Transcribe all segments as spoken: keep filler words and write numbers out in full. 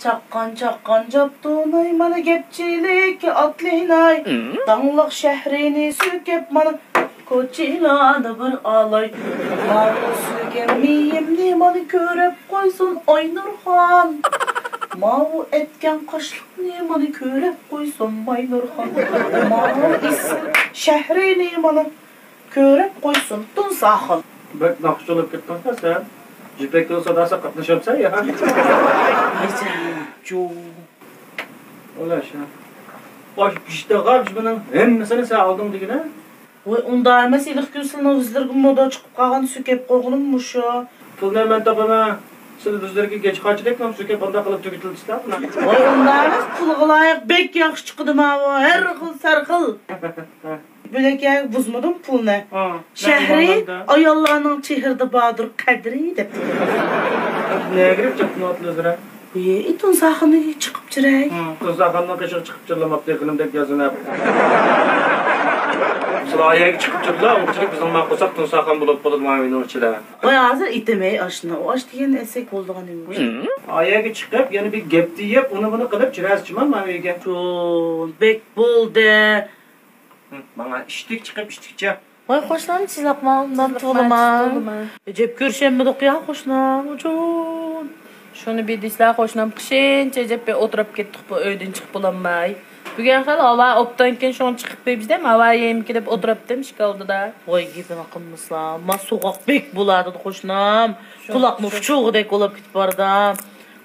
چاققان، چاققان چاپتۇناي، مانا گەپچىلىككە ئاتلىناي. داڭلىق شەھىرىنى سۆكۈپ، مانا كوچىلارنى بىر ئالاي. ماۋۇ سۆيگەن مېيىمنى مانا كۆرۈپ قويسۇن ئاينۇرخان. ماۋۇ ئەتكەن قاشلىقنى مانا كۆرۈپ قويسۇن ماينۇرخان. ماۋۇ ئېسىل شەھىرىنى مانا كۆرۈپ قويسۇن تۇنساخان. بەك ناخشىچى بولۇپ كەتتىڭ سەن. يىپەك يولى ساداسىغا قاتنىشامسەن يا؟ ئەجەب. ئولا شۇ. ئاش پىشتىغان بۇنىڭ ھەممىسىنى سەن ئالدىڭ دېگىنە. ۋاي، ئۇنداق ئەمەس، ھېلىقى كۈن سىلىنىڭ يۈزلىرىگە مودا چىقىپ قالغان، سۆكۈپ قويغىنىم مۇشۇ. پۇلنى مەن تاپىمەن. سىز يۈزلىرىگە گەجخاچىدەك سۆكۈپ، بۇنداق قىلىپ تۈگىتىلدىسىلەر بۇنى. ۋاي، ئۇنداق ئەمەس، پۇلغا لايىق بەك ياخشى چىقىدۇ ماۋۇ، ھەر خىل سەر خىل. بۆلەككە بۇزمىدىم پۇلنى. ھە، شەھرى مەن ئاياللارنىڭ چېھرىدە باردۇر قەدرى دەپ. نەگە كىرىپ چاپتىنىۋاتىدۇ ئۆزرە؟ ئى، تۇنساخاننى چىقىپ چىراي. ھە، تۇنساخاننىڭ قېشىغا چىقىپ چىرلىماپتۇ، خېنىمدەك يازىنىپ. سىلەر ئايەگە چىقىپ چىرلا، ئۇنچىلىك بىزنىڭ ماقۇلساق تۇنساخان بولۇپ قالىدۇ ماۋىنىڭ ئىچىدە. ۋاي، ھازىر ئېتىمەي ئاشنى. ئۇ ئاش دېگەن ئەسەك بولىدىغان نېمە؟ ئايەگە چىقىپ، يەنە بىر گەپ دېيىپ، ئۇنى بۇنى قىلىپ چىرەسىچىما ماۋىگە. جون، بەك بولدى. ھە، ماڭا ئىشتىك چىقىپ ئىشتىكچە. ۋاي قوشنام، تېزلىق ماڭ، ئۇنداق تۇغۇلما. ئەجەب كۆرۈشەلمىدۇق يا قوشنام، جون. شۇنى بىر دېسىلە قوشنام، قىشىنچە ئەجەب بىر ئولتۇرۇپ كەتتۇق بۇ ئۆيدىن چىقىپ بولالماي. بۈگۈن خېلى ھاۋا ئوبدانكەن، شۇڭا چىقىپ بېرىمىز دەپ ھاۋا يېيىمگە كېلىپ ئولتۇرۇپتىم ئىشىك ئالدىدا. ۋاي گېپىنى قىلمىسىلا، ما سوغۇق بەك بولاتىدۇ قوشنام. قۇلاقنى ئۇچۇرغۇدەك بولۇپ كېتىپ بارىدۇ.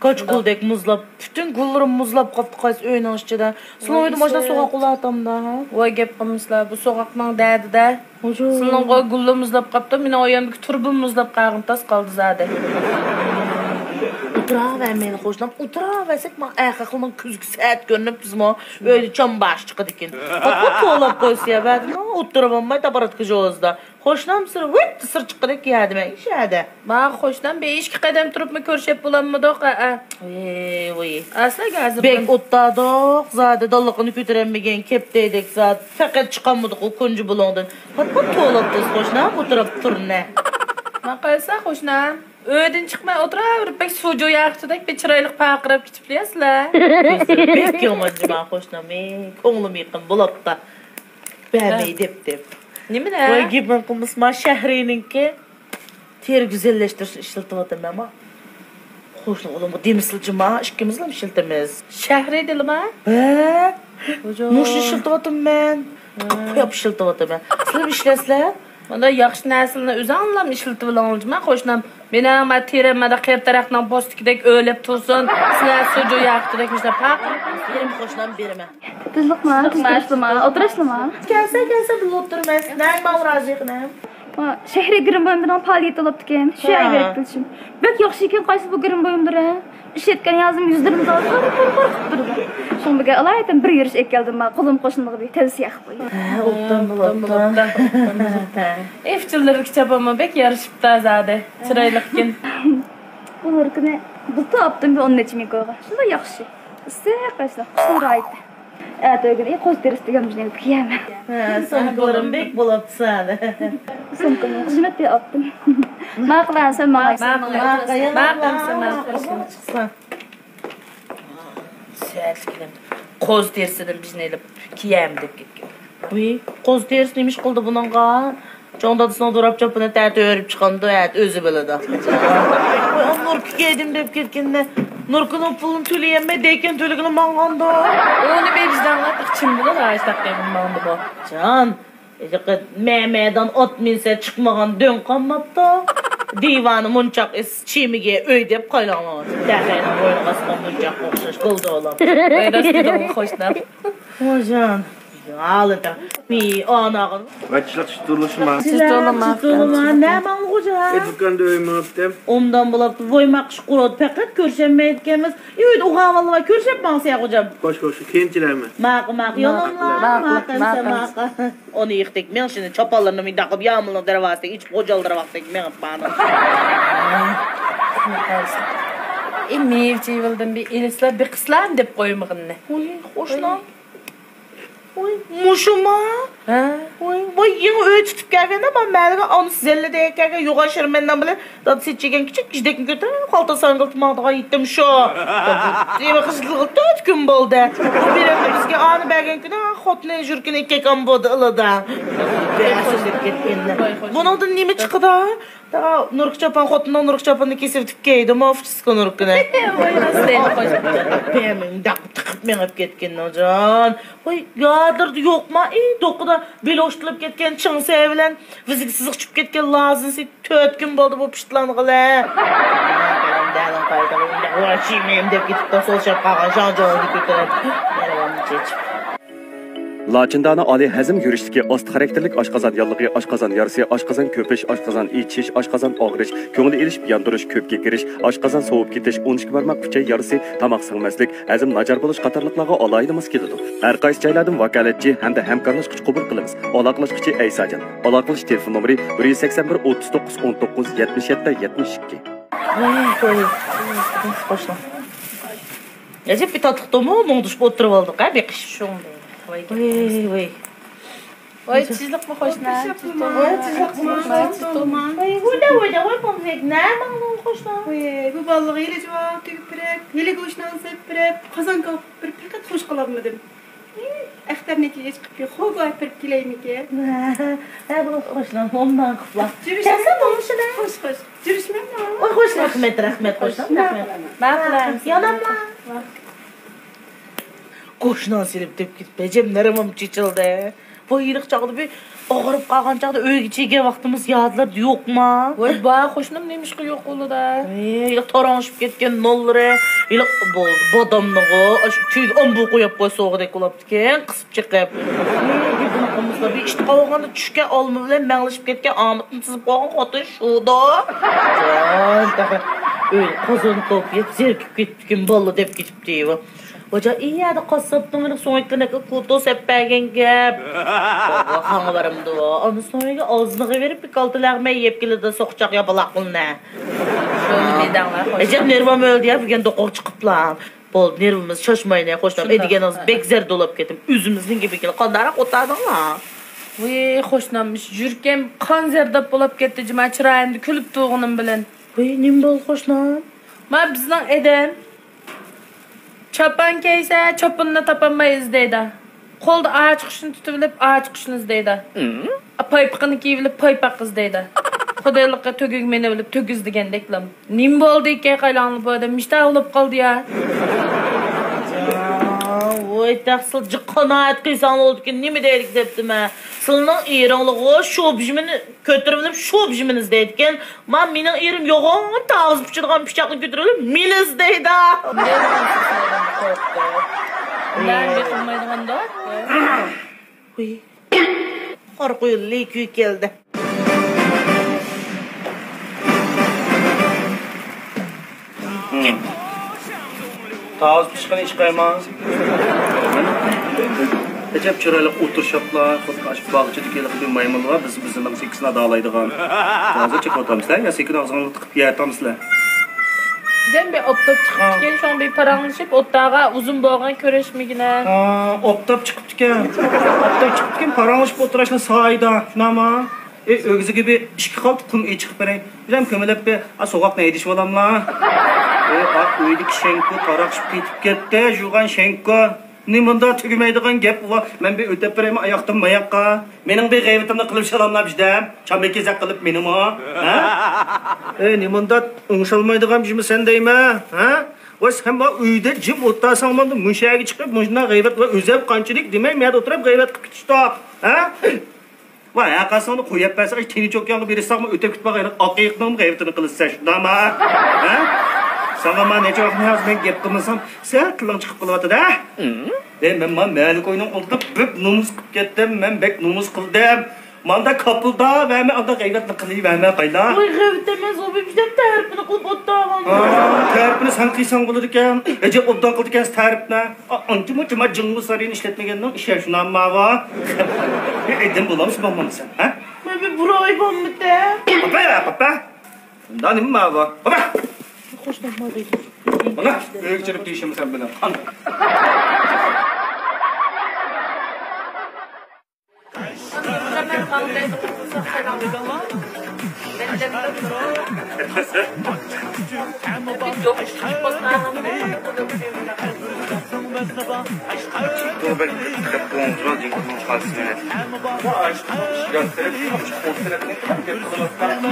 كاچكۇلدەك مۇزلاپ، پۈتۈن گۈللىرىم مۇزلاپ قاپتۇ قايسى ئۆينىڭ ئىچىدە. سىلەر ئۆيدە ماشىنا سوغۇق بولاتامدا، ھە؟ ۋاي گەپ قىلمىسىلا، بۇ سوغۇقنىڭ دەردىدە. سىلىنىڭغۇ گۈللە مۇزلاپ قاپتۇ، مېنىڭ ئۇ ياندىكى تۇرۇبا مۇزلاپ قالغىنى تاس قالدى زادى. ئولتۇراۋەرمەيلى قوشنام، ئولتۇراۋەرسەك ماڭا ئەخەقلىنىڭ كۆزىگە سەت كۆرۈنۈپ بىزمۇ ئۆيدە چامباش چىقىدىكىن. قاپا توۋلاپ قويسا يا بەدىمۇ ئولتۇرۇۋالماي تاباراتكا جوزىدا. قوشنام سىر ۋىت سىر چىققىدەك يەدىمەن ئىشەدە. ما قوشنام بىر ئىككى قەدەم تۇرۇپمۇ كۆرۈشۈپ بولالمىدۇق، ئەئە. ۋىي، ۋىي. ئەسلىگە ھازىر بەك ئوتتادۇق زادى، داللىقىنى كۆتۈرەلمىگەن كەپتەيدەك زادى. پەقەت چىقالمىدۇق ئۇ كونجا بۇلۇڭدىن. پات-پات توۋلاپتىز قوشنام ئولتۇرۇپ تۇرنى. ما قايسا قوشنام؟ ئۆيدىن چىقماي ئولتۇراۋېرىپ بەك سۇجۇ ياقىچىدەك بىر چىرايلىق پارقىراپ كېتىپلا سىلەر. بەك يامان جۇما قوشنام، كۆڭلۈم يېقىن بولاپتا. بەرمەي دەپ دەپ. نېمىدە؟ ۋاي گېپىڭ قىلمىسىما شەھرىنىڭكى تېرە گۈزەللەشتۈرۈشنى ئىشلىتىۋاتىمەن ما. قوشنا ئۇلۇمغا دېمىسىلا جۇما، ئىككىمىزلا ئىشلىتىمىز. شەھرى دېلىما؟ ھە. مۇشۇنى ئىشلىتىۋاتىمەن. قۇياپ ئىشلىتىۋاتىمەن. سىلەر ئىشلەتسىلەر. مانا ياخشى نەرسىلەرنى ئۆزۈڭلام ئىشلىتىۋېلىڭلار جۇما قوشنام. مېنىڭ ما تېرەم مانا قېرى تەرەقنىڭ پوستىكىدەك ئۆرلەپ تۇرسۇن. سىلەر سۇجۇ ياقىچىدەك مۇشۇنداق پارقىراپ. بېرىمەن قوشنام، بېرىمەن. تىزلىقما، تىزلىقما، ئولتۇرۇشلىما. كەلسە، كەلسە، بىللە ئولتۇرىمىز. نەم ماۋۇ رازى خېنىم. شەھرىي گىرىم بويۇمىنىڭ پائالىيىتى بولۇپتىكەن. شۇ يەرگە بېرىپ كېلىشىم. بەك ياخشى ئىكەن، قايسى بۇ گىرىم بويۇملىرى؟ ئىشلەتكەن يازدىم يۈزلىرىمىز قارا قارا قىلىپ تۇرىدۇ. شۇڭا بۈگۈن ئالايىتەن بىر يۈرۈش ئەكەلدىم، ما قولۇم قوشنىلىغا بىر تەۋسىيە قىلىپ قوياي. ھە، ئوبدان بوپتۇ. ئېفچىللىرىگە چاپانمۇ بەك يارىشىپتۇ زادى. چىرايلىقكەن. بۇ نۇركىنى بۇلتۇر ئاپتىم بىر ئون نەچچە مىڭ كويغا. شۇنداق ياخشى. ئىسسىق قايسىلار، قۇشنىڭ راھىتى. ئەتە ئۆگۈن قوز تېرىسى دېگەن بىر نېمە كىيەمەن. ھە، سومكىلىرىم بەك بولاپتۇ سەن. سومكىنى خىزمەت بىر ئاپتىم. ماقۇل، سەن ماڭايسەن. ماقۇل، ماقۇل، ماقۇل. سەتلىكىنىم قوز تېرىسىدىن بىزنى ئېلىپ كىيەم دەپ كەتكەن. ۋىي، قوز تېرىسى نېمە ئىش قىلدى بۇنىڭغا؟ چوڭ دادىسىنىڭ دوراپ چاپىنى تەتە ئۆرۈپ چىقامدۇ، ئەتە ئۆزى بىلىدۇ. ۋاي، ئا، نۇركا كىيدىم دەپ كەتكىنىنى. نۇركىنىڭ پۇلىنى تۆلىيەلمەي، دېكىن تۆلىگىلى ماڭغاندۇ. ئۇنى بىر ۋىجدانغا تىقچىم بىلەن ئاشتاق قىلغىن ماڭدىمۇ. جان، ھېلىقى مەمەدان ئات مىنسە چىقمىغان دۆڭ قالماپتۇ. دىۋانە مۇنچاق ئېسىل چىمىگە ئۆي دەپ قايلاڭلاۋاتىدۇ. دەخەينىڭ بوينىغا ئاسقان مۇنچاققا ئوخشاش بولدى ئۇلار. ۋاي، راست دېدىڭ، خوشنام. ۋايجان، ھالىتىڭ. مى ئاناغىن. ۋاي، چىشلىق چىش تۇرۇلۇشما. چىش تۇرۇلما. چىش تۇرۇلما. نەماڭ خوجا؟ ئە، دۇكاندا ئۆيمەپتىم. ئومدان بولاپتۇ. ۋاي، ماقىش قۇرۇت، پەقەت كۆرۈشەلمەيدىكەنمىز. ئۆيدە ئۇغا بالىلار كۆرۈشەپ ماڭسىيە خوجام. خوش، خوش، كېيىن چىلەرمەن. ماقۇ، ماقۇ. يولۇڭلار، ماقۇ، ماقۇ، ماقۇ. ئۇنى يىقتەك مېڭىشىنى چاپانلىرىنى مۇنداق قىلىپ يامۇلنىڭ دەرۋازىسىدەك ئېچىپ، غوجال دەرۋازىسىدەك مېڭىپ بارىدۇ. ئى، مېۋە-چېۋىلدىن بىر ئېلىسىلا، بېقىسىلا دەپ قويمىغىنىنى. ۋوي، خوشنام. ۋاي، مۇشۇما؟ ھە؟ ۋاي، ۋاي، يېڭى ئۆي تۇتۇپ كەلگەندە، مانا مەھەللىگە ئانىسى زەللە دېگەن كەلگەن يوغان شېرىن مەندان بىلەن دادىسى چىگەن كىچىك كىشىدەكنى كۆتۈرۈپ، قالتا ساڭگىلتىپ ماڭىدىغان يېتىم شۇ. دېمە قىزىلغا تۆت كۈن بولدى. بۇ بىرەمدە بىزگە ئانى بەرگەن كۈنى، خوتۇنى جۈركىنى ئىككى كام بولدى ئىلىدا. بۇنىڭدىن نېمە چىقىدۇ؟ تا نۇركا چاپان، خوتۇننىڭ نۇركا چاپىنىنى كېسىۋېتىپ كىيدىمۇ، ئۇچىسىكا نۇركىنى. ۋاي، راستىنى قوشۇپ. پەمىڭ داق تىقىپ مېڭىپ كەتكىن، جان. ۋاي، يادلىرىدا يوقما؟ ئى، دوقىدا بېلى ئوشتۇلۇپ كەتكەن چىڭسەي بىلەن ۋىزىك سىزىق چۈشۈپ كەتكەن لازىنىسى تۆت كۈن بولدى بۇ پىشتىلانغىلى. ۋاي، شىمىم دەپ كېتىپتۇ، سول شاپ قالغان شاڭجاڭنى كۆتۈرۈپ. مەرۋاننى چېچىپ. لاچىندانە ئالىي ھەزىم يۈرۈشلۈكى، ئاستا خاراكتېرلىك ئاشقازان ياللۇغى، ئاشقازان يارىسى، ئاشقازان كۆپۈش، ئاشقازان ئېچىش، ئاشقازان ئاغرىش، كۆڭۈل ئېلىش، ياندۇرۇش، كۆپ كېكىرىش، ئاشقازان سوۋۇپ كېتىش، ئون ئىككى بارماق ئۈچەي يارىسى، تاماق سىڭمەسلىك، ھەزىم ناچار بولۇش قاتارلىقلارغا ئالاھىدە ماس كېلىدۇ. ھەر قايسى جايلاردىن ۋاكالەتچى ھەمدە ھەمكارلاشقۇچى قوبۇل قىلىمىز. ئالاقىلەشكۈچى ئەيساجان. ئالاقىلىشىش تېلېفون نومۇرى: بىر يۈز سەكسەن بىر، ئوتتۇز توققۇز، ئون توققۇز، يەتمىش يەتتە، يەتمىش ئىككى. ۋاي، ۋاي، قوشنا. ئەجەب بىر تاتلىقتىمۇ مۇڭدىشىپ ئولتۇرۇۋالدۇق ھە، بېقىش. شۇڭدەك. ۋاي، ۋاي. ۋاي، تىزلىقمۇ قوشنا؟ ۋاي، تىزلىقمۇ؟ ۋاي، ھۇدا، ھۇدا، ۋاي، پومزەك، نە ماڭدىڭ قوشنا؟ ۋاي، بۇ بالىلىقى ھېلى جاۋاب تۈگۈپ بېرىپ، ھېلىگە ئۇشنان سېلىپ بېرىپ، قازان كاۋاپ بېرىپ، پەقەت خوش قىلالمىدىم. ئەختەرنىڭكىگە چىقىپ، خوگو ئەپىرىپ كېلەيمىكىن؟ ھە، بۇ قوشنا، ئومدان قۇتلا. جۈرۈشمەن. خوش، خوش. جۈرۈشمەن. ۋاي، خوش، رەھمەت، رەھمەت، قوشنا، رەھمەت. ماقۇل. ياناملا. قوشنا سېلىپ دەپ كېتىپ، ئەجەب نەرۋام چېچىلدى. بۇ ھېلىقى چاغدا بىر ئاغرىپ قالغان چاغدا ئۆيگە چىگەن ۋاقتىمىز يادلىرىدا يوقما؟ ۋاي، بار، قوشنام نېمىشقا يوق بولىدۇ؟ ھېلىقى تاراڭشىپ كەتكەن نانلىرى، ھېلىقى بولدى، بادامنىغۇ، ئاشۇ تۈگە ئامبۇر قويۇپ قويسا ئوغدەك بولۇپتىكەن، قىسىپ چىقىپ. بۇنىڭ قىلمىسا، بىر ئىشتىن قالغاندا چۈشكەن ئالما بىلەن مەڭلىشىپ كەتكەن ئامىتىنى تىزىپ قويغان خوتۇن شۇدۇ. جان، تېخى ئۆي قازان توپ يەپ زېرىكىپ كېتىپتىكەن، باللا دەپ كېتىپتى. ۋاجا، ئى يەردە قاسساپنىڭ مېنىڭ سۆڭەكلىرىنى كوتو سەپ بەرگەن گەپ. بابا، خاڭا بارامدۇ؟ ئانا سۆڭىكى ئازنىغا بېرىپ، بىر كالتا لەغمەن يەپ كېلىدۇ، سوقىچاق ياپىلاق قۇلنى. ئەجەب نېرۋام ئۆلدى يا، بۈگۈن دوقۇغا چىقىپلا. بولدى، نېرۋىمىز شاشماينى، قوشنام. شۇنداق. ئەدىگەنىڭىز بەك زەردە بولۇپ كەتتىم. ئۆزىمىزنىڭ گېپىگە قانداقراق ئولتۇردۇڭلار؟ ۋىي، قوشنام، يۈرىكىم قان زەرداب بولۇپ كەتتى، جۇما چىرايىمدا كۈلۈپ تۇرغىنىم بىلەن. ۋىي، نېمە بولدى، قوشنام؟ ما بىزنىڭ ئادەم. چاپان كىيسە، چاپىنىنى تاپالماي ئىزدەيدۇ. قولىدا ئاچقۇچنى تۇتۇۋېلىپ، ئاچقۇچنى ئىزدەيدۇ. ئىم؟ پايپىقىنى كىيىۋېلىپ، پايپاق ئىزدەيدۇ. خۇدايلىققا تۆگىگە مېنىۋېلىپ، تۆگە ئىزدىگەندەكلا. نېمە بولدى ئىكەن، قايلاڭلار بۇ ئادەم مۇشتاق بولۇپ قالدى يا؟ ۋاي، تەقسىر، جىق قانائەت قىلساڭلار بولىدىكەن، نېمە دەيدىكەن دەپتىمەن. سىلىنىڭ ئېرىڭلىغۇ شۇ بىژمىنى كۆتۈرۈۋېلىپ، شۇ بىژمىنى ئىزدەيدىكەن. ما مېنىڭ ئېرىم يوغان تاغىسى پىچىدىغان پىچاقنى كۆتۈرۈۋېلىپ، مېنى ئىزدەيدۇ. نېمە قىلمايدىغان دوست؟ ۋىي. قارا قۇيۇن لېكۈي كەلدى. تازا پىشقىنى چىقايما؟ ئەجەب چىرايلىق ئولتۇرۇشۇپلا، خۇددى ئاشۇ باغچىدىكى ھېلىقى بىر مايمۇنغا بىز بىزنىڭ سېكىسىنى ئادالايدىغان. ھازىر چېقىۋاتامسىلەر يا سېكىنى ئاغزىڭلارغا تىقىپ يەتامسىلەر؟ دېگەن بىر ئاپتاپ چىقىپتىكەن، شۇڭا بىر پاراڭلىشىپ ئوتتاغا ئۇزۇن بولغان كۆرۈشمىگىنە. ھا، ئاپتاپ چىقىپتىكەن. ئاپتاپ چىقىپتىكەن، پاراڭلىشىپ ئولتۇراشلا سايىدا، شۇنداقما؟ ئەي، ئۆگزىگە بىر ئىككى قالتىس قۇم ئېچىقىپ بېرەي. بىزەم كۆمىلىپ بىر، ئا، سوغۇقنى ھەيدىشىۋالاملا. ئەي، ئا، ئۆيدىكى شەڭكۇ تاراقشىپ كېتىپ كەتتى، جۇغان شەڭكۇ. نېمانداق تۈگىمەيدىغان گەپ بۇ. مەن بىر ئۆتەپ بېرەيمۇ ئاياقتىن ماياققا. مېنىڭ بىر غەيۋىتىمنى قىلىپ شالاملا بىزدەم. چامبىكى زەق قىلىپ مېنىمۇ. ھە؟ ئەي، نېمانداق ئوڭشالمايدىغان بىژمىسەن دەيمەن. ھە؟ ۋاي، سەن بار ئۆيدە جىم ئولتۇرساڭ، مانا مۇشۇ يەرگە چىقىپ، مۇشۇنداق غەيۋەت ۋە ئۆزەپ قانچىلىك دېمەي، مەيدە ئولتۇرۇپ غەيۋەت قىلىپ كېتىشتۇق. ھە؟ ۋاي، ھەرقايسىڭنى قويۇپ بەرسەڭ، تىنچ ئوكيانغا بېرىشساڭمۇ ئۆتۈپ كېتىپ بولغان ئاق ئېيىقنىڭمۇ غەيۋىتىنى قىلىسەن، شۇنداقما؟ ھە؟ ساڭا ما نەچچە ۋاقىتتىن ھازىر مەن گەپ قىلمىسام، سەل تىلىڭ چىقىپ قېلىۋاتىدۇ، ھە؟ ئەي، مەن ما مەھەللە كويىنىڭ ئالدىدا بەك نومۇس قىلىپ كەتتىم، مەن بەك نومۇس قىلدىم. ماندا كاپىلدا ۋەمە ئاندا غەيۋەتنى قىلىۋەرمە قايلا. ۋاي، غەيۋەت ئەمەس، ئۇ بىر بىزدەن تەرىپىنى قىلىپ ئولتۇرغان. ھا، تەرىپىنى سەن قىلساڭ بولىدىكەن. ئەجەب ئوبدان قىلىدىكەنسىز تەرىپنى. ئا، ئانچە مۇنچە ما جىڭغۇ سارىيىنى ئىشلەتمىگەننىڭ ئىشى شۇنداقما ۋا؟ ئادەم بولامسەن، بولمامسەن، ھە؟ مەن بىر بۇراي بولمىدى. قاپا، قاپا. بۇندا نېمە بار بۇ؟ قاپا. خوش تاپما دېدى. مانا، ئۆيگە چىرىپ دېيىشىم سەن بىلەن. قان.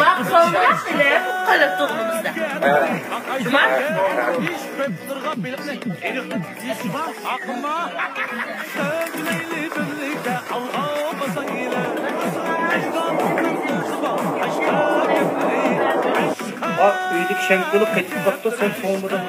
ماقۇلراق قىلىپ قىلىپ تۇرغىنىمىزدا. جۇما. ئا، ئۆيدىكى شەڭكۈلى قېتىپ قاپتۇ، سەن سوڭمىدىڭ.